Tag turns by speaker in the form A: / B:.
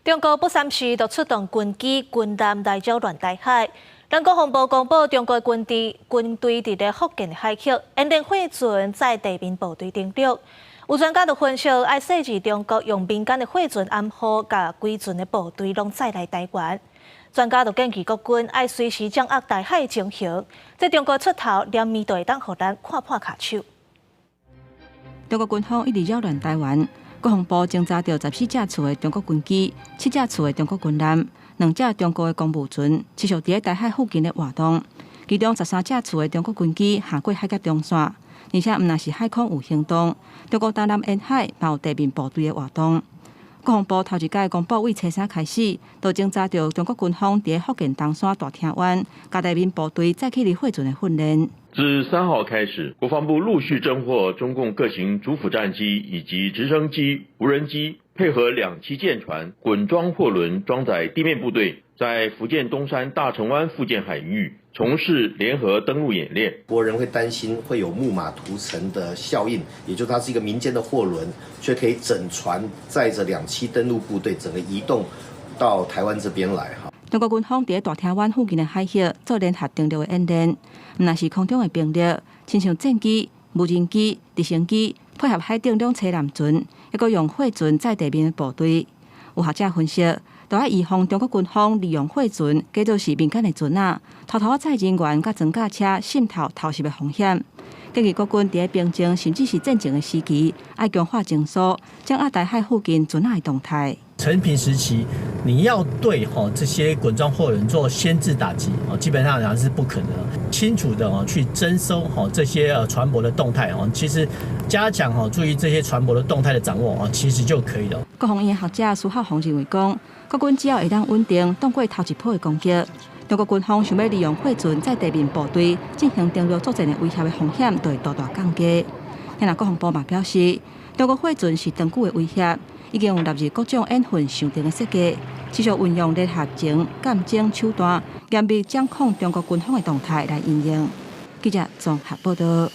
A: 中國不三時就出動軍機、軍艦來擾亂台海。咱國防部公布，中國軍隊佇咧福建海域演練貨船載地面部隊登陸。有專家就分析，愛細緻中國用民間的貨船掩護，共規船的部隊攏載來台灣。專家就建議國軍愛隨時掌握台海情形，這中國出頭，連面都會當予咱看破跤手。
B: 中國軍方一直擾亂台灣。國防部偵查著14架次的中國軍機，7架次的中國軍艦，2架中國的公務船，持續佇咧台海附近的活動。其中13架次的中國軍機橫過海峽中線，而且毋但是海空有行動，中國東南沿海嘛有地面部隊的活動。國防部頭一擺公布，對初三開始，就偵查著中國軍方佇咧福建東山大廳灣，共地面部隊載起的貨船的訓練。
C: 自3號開始，國防部陸續偵獲中共各型主輔戰機以及直升機、無人機，配合兩棲艦船、滾裝貨輪裝載地面部隊，在福建東山大成灣附近海域從事聯合登陸演練。
D: 國人會擔心會有木馬屠城的效應，也就它是一個民間的貨輪，卻可以整船載着兩棲登陸部隊，整個移動到台灣這邊來。哈。
B: 中國軍方佇咧大廳灣附近的海域做聯合登陸的演練，毋但是空中的兵力，親像戰機、無人機、直升機，配合海頂兩棲艦船，抑閣用貨船載地面的部隊。有學者分析，都愛預防中國軍方利用貨船，假做是民間的船仔，偷偷載人員佮裝甲車滲透偷襲的風險。建議國軍佇咧平靜甚至是戰爭的時期，愛強化偵搜，掌握台海附近船仔的動態。
E: 承平時期，你要對吼這些滾裝貨輪做先制打擊，哦，基本上講是不可能。清楚的哦去偵搜吼這些船舶的動態哦，其實加強吼注意這些船舶的動態的掌握哦，其實就可以了。
B: 國防院學者蘇孝宏認為講，國軍只要會當穩定擋過頭一波的攻擊，中國軍方想欲利用貨船載地面部隊進行登陸作戰的威脅的風險，就會大大降低。另外，國防部嘛表示，中國貨船是長久的威脅，已經有納入各種演訓想定的設計，持續運用聯合偵、監偵手段，嚴密掌控中國軍方的動態來應用。記者綜合報道。